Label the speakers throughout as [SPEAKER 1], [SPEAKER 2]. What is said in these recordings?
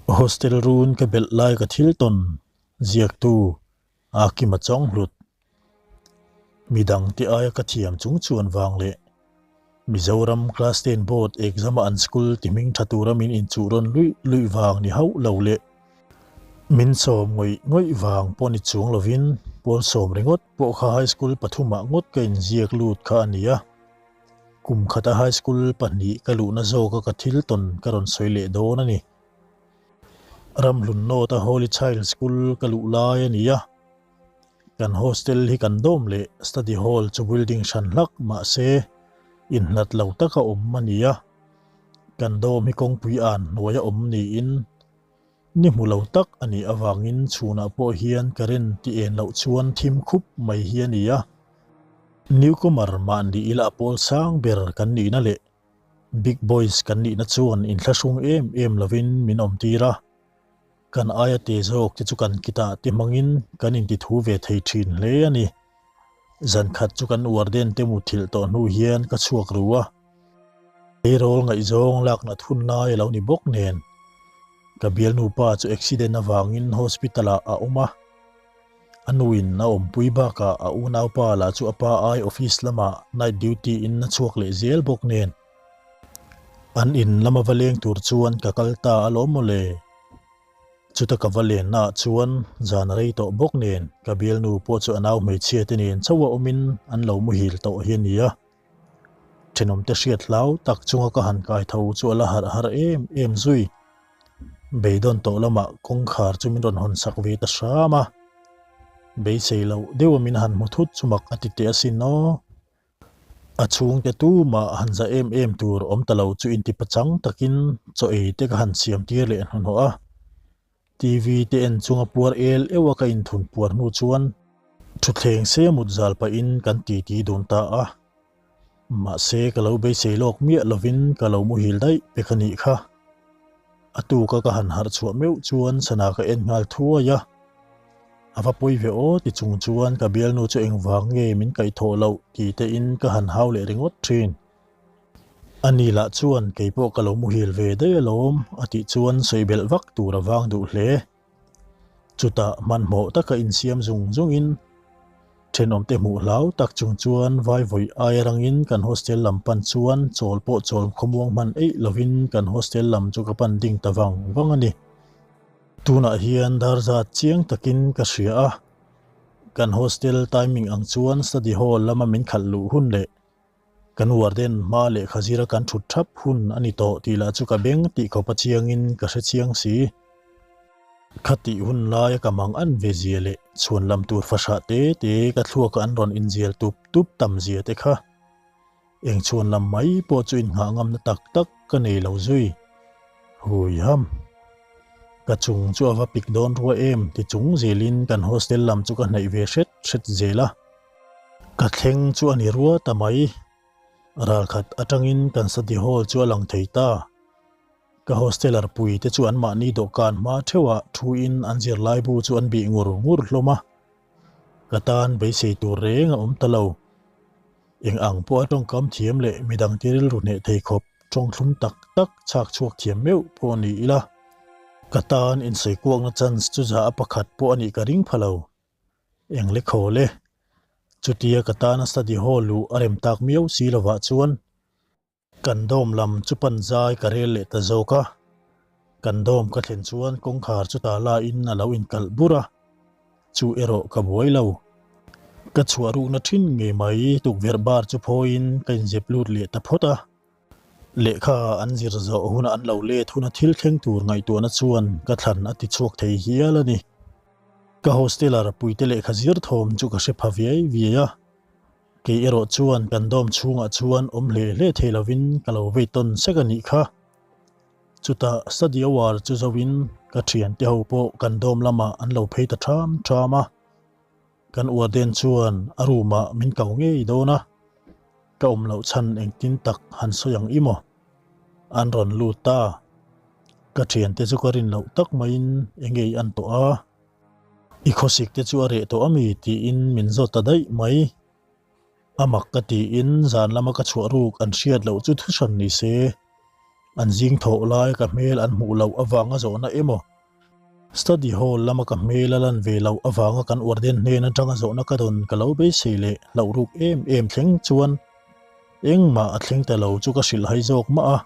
[SPEAKER 1] Hostel run ka belh lai ka thil tawn ziaktu a Kima chawng hlut. Midang te aia ka thiam chung chuan vang leh Mizoram Class Ten Board exam a an school ti hming tha tura min inchuh rawn luih luih vang ni hauh lo leh min sawm ngawih ngawih vang pawh ni chuang lovin pawl sawm ringawt pawh kha high school pathumah ngawt ka inziak lut kha a ni a. Kum khata high school pahnih ka luhna zawka ka thil tawn ka rawn sawi leh dawn a ni. Ramhlun North-a Holy Child School ka luh lai a ni a. Kan hostel hi kan dawm leh study hall chu building hran hlak mahse inhlat lo taka awm a ni a. Kan dawm hi kawngpui an hnuaia awm niin ni hmu lo tak a nih avangin chhunah pawh hian current ti en loh chuan thim khup mai hi a ni a. Newcomer mahni ila pawl sang ber kan nihna leh big boys kan nihna chuan inthlahrung em em lovin min awmtir a. Kan aia te zawk te chu kan kitah te hmangin kan intithu ve thei thin hle a ni. Zan khat chu kan warden te muthilh tawh hnu hian ka chhuak ru a. Eirawl ngaihzawng laknat hun lai a lo ni bawk nen ka bialnu pa chu accident avangin hospital ah a awm a. A nuin a awmpui bakah a unaupa lah chu a pa ai office lamah night duty in a chhuak leh zel bawk nen. An in lama va leng tur chuan ka kal ta alawm mawle. Chuta ka va lenna ah chuan zan a rei tawh bawk nen ka bialnu pawh chu a nau hmeichhia te nen chauh a awmin an lo muhil tawh hi a ni a. Thenawmte hriat hlau tak chunga ka han kai tho chu a la harh har em em zui. Beidawn tawh lamah kawngkhar chu min rawn hawn sak ve ta hram a. Beisei loh deuha min han hmu thut chu mak a ti teh asin aw. A chhungte tumah han za em em tur awm ta lo chu inti pachang takin chaw ei te ka han siam tir leh hnuhnawh a. TV te en chunga puar el euh a ka inthun puar hnu chuan thutthleng se mut zal pahin kan titi dun ta a. Mahse ka lo beisei lawk miah lovin ka lo muhil daih pek a nih kha. A tuka ka han harh chhuah meuh chuan sana ka en nghal thuai a. A va pawi ve aw ti chung chuan ka bialnu chu engvang nge min kaihthawh loh ti te in ka han hau leh ringawt thin. A ni lah chuan kei pawh ka lo muhil ve daih alawm a tih chuan sawi belh vak tur a vang duh hle. Chutah hmanhmawh taka insiam zung zungin thenawmte hmuh hlau tak chung chuan vai vawi aia rangin kan hostel lam pan chuan chawl pawh chawl khawmuang hman eih lovin kan hostel lam chu ka pan ding ta vang vang a ni. Tunah hian dar zat chiang takin ka hria a, kan hostel timing ang chuan study hall lama min khalh luh hun leh kan warden hma lehkha zira kan thut thap hun a ni tawh tih lah chu ka beng tih khawp a chiangin ka hre chiang si. Khatih hun laia ka mang an ve zia leh chhuan lam tur fahrah te te ka thluaka an rawn inzial tup tup tam zia te kha. Eng chhuan lam mai pawh chu innghah ngamna tak tak ka nei lo zui. Hui ham. Ka chung chu a va pik dawn rua em ti chung zelin kan hostel lam chu ka hnaih ve hret hret zel a. Ka thleng chu a ni rua ta mai. Ralkhat atangin kan study hall chu a lang thei ta. Ka hosteler pui te chu anmahni dawhkan hma theuhah thuin an zirlaibu chu an bih ngur ngur hlawm a. Ka tan beisei tur reng a awm ta lo. Eng ang pawh a tawngkam thiam leh midang te rilru hneh thei khawp tawngthlum tak tak chhak chhuak thiam meuh pawh ni ila, ka tan insawi kuakna chance chu za a pakhat pawh a nih ka ring pha lo. Eng le khawl e. Chutia ka tana study hall luh a rem tak miau si lovah chuan Kan dawm lam chu pan zai ka rel leh ta zawk a, kan dawm ka thlen chuan kawngkhar chu ta lain a lo inkalh bur a, chu erawh ka buai lo. Ka chhuah rukna thin ngei mai tukverh bar chu phawiin ka inzep lut leh ta phawt a, lehkha an zir zawh huna an lo let huna thil thleng tur ngaihtuahna chuan ka thlan a ti chhuak thei hial a ni. Ka hosteler puite lehkha zir thawm chu ka hre pha viai viai a. Kei erawh chuan kan dawm chhungah chuan awm hle hle thei lovin ka lo vei tawn sek a nih kha. Chutah study hour chu zoin ka thiante ho pawh kan dawm lamah an lo phei ta ṭham ṭham a. Kan warden chuan a room ah min ko ngei dawn a, ka awm loh chhan engtin tak han sawi ang i maw? An rawn lut ta. Ka thiante chu ka rin loh tak maiin enge i an tawh a? I khawsik te chu a reh tawh ami tiin min zawt ta daih mai. A mak ka tiin zan lama ka chhuah ruk an hriat loh chu thuhran ni se. An zing thawh lai ka hmel an hmuh loh avanga zawhna emaw, Study hall lama ka hmel a lan ve loh avanga kan warden hnen atanga zawhna ka dawn ka lo beisei leh hlauh ruk em em thleng chuan engmah a thleng ta lo chu ka hrilh hai zawk mah a,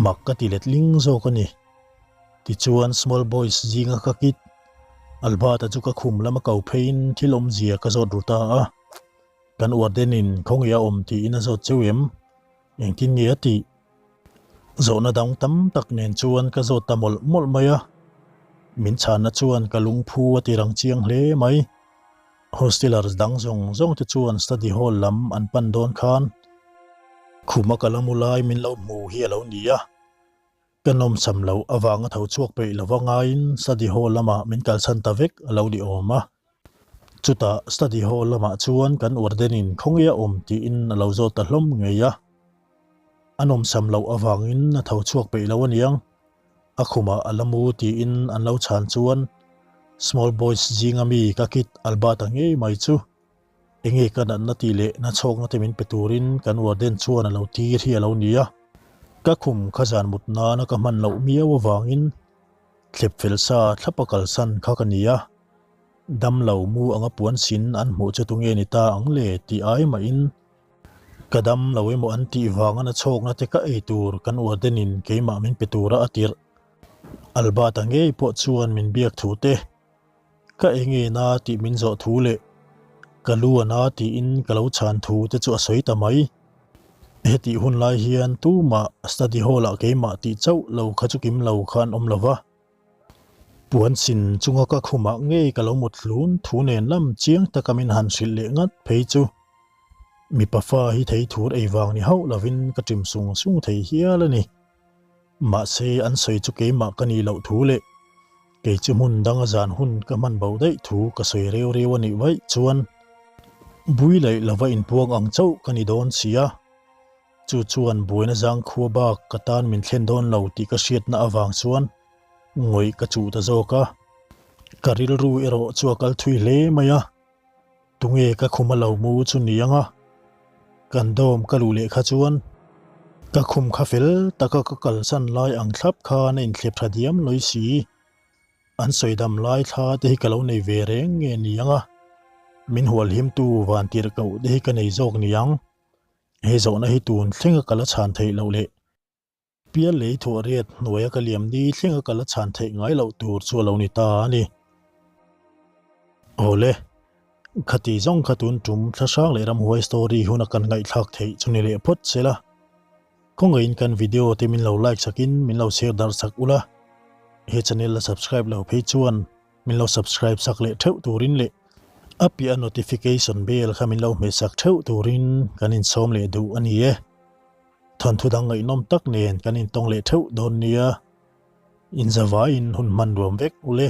[SPEAKER 1] mak ka ti letling zawk a ni. Tichuan small boys zinga ka kit Albert-a chu ka khum lama ko pheiin thil awmzia ka zawt ru ta a, kan warden in khawnge a awm tiin a zawt cheu em? Engtin nge a tih? Zawhna dang tam tak nen chuan ka zawt ta mawlh mawlh mai a, min chhanna chuan ka lungphu a ti rang chiang hle mai. Hostelers dang zawng zawng te chuan study hall lam an pan dawn khan khuma ka la mu lai min lo hmu hi a lo ni a. Ka nawmsam loh avanga tho chhuak peih lova ngaiin study hall lamah min kalsan ta vek a lo ni awm a. Chutah study hall lamah chuan kan warden-in khawnge a awm tiin a lo zawt ta hlawm ngei a. A nawmsam loh avangin a tho chhuak peih lo aniang, a khumah a la mu tiin an lo chhan chuan small boys zinga mi ka kit Albert-a ngei mai chu Enge ka natna tih leh na chhawkna te min pe turin kan warden chuan a lo tir hi a lo ni a. Ka khum kha zan mut nana ka hman loh miau avangin thlep fel sa thlapa kalsan kha ka ni a. Damlo mu anga puan sin an hmuh chu tunge ni ta ang le tih ai mahin ka dam lo emaw an tih vanga na chhawkna te ka ei tur kan warden in keimah min pe tura a tirh. Albert-a ngei pawh chuan min biak thu te Ka enge na tih min zawh thu leh ka lu a na tiin ka lo chhan thu te chu a sawi ta mai. Hetih hun lai hian tumah study hall ah keimah tih chauh lo kha chu kim lo kha an awm lo va. Puan sin chunga ka khumah ngei ka lo mut hlun thu nen lam chiang taka min han hrilh leh ngat phei chu mipa fa hi thei thur ei vang ni hauh lovin ka ṭim sung sung thei hial a ni. Mahse an sawi chu keimah ka nih loh thu leh kei chu hmun danga zan hun ka hman bo daih thu ka sawi reu reu a nih vaih chuan bui laih lova inpuang ang chauh ka ni dawn si a. Chu chuan buaina zangkhua bak ka tan min thlen dawn lo tih ka hriatna avang chuan ngawih ka chuh ta zawk a. Ka rilru erawh chu a kal thui hle mai a. Tunge ka khum a lo mu chu ni ang a, kan dawm ka luh leh kha chuan ka khum kha fel taka ka kalsan lai ang thlap khan a inthlep tha diam lawi si. An sawi dam lai thla te hi ka lo nei ve reng nge ni ang a, min hualhimtu vantirhkoh te hi ka nei zawk ni ang. He zawhna hi tun thlenga ka la chhan theih loh leh. Pial lei thuah riat hnuaia ka liam ni thlenga ka la chhan theih ngai loh tur chu a lo ni ta a ni. Awle, khati zawng kha tun tum thlahrang leh ramhuai story huna kan ngaihthlak theih chu ni leh phawt se la. Khawngaihin kan video te min lo like sakin min lo share darh sak ula. He channel la subscribe lo phei chuan min lo subscribe sak leh theuh turin leh a piah a notification bell kha min lo hmeh sak theuh turin kan insawm leh duh a ni e. Thawnthu dang ngaihnawm tak nen kan intawng leh theuh dawn nia. Inzavaiin hun hman ruam vek ule.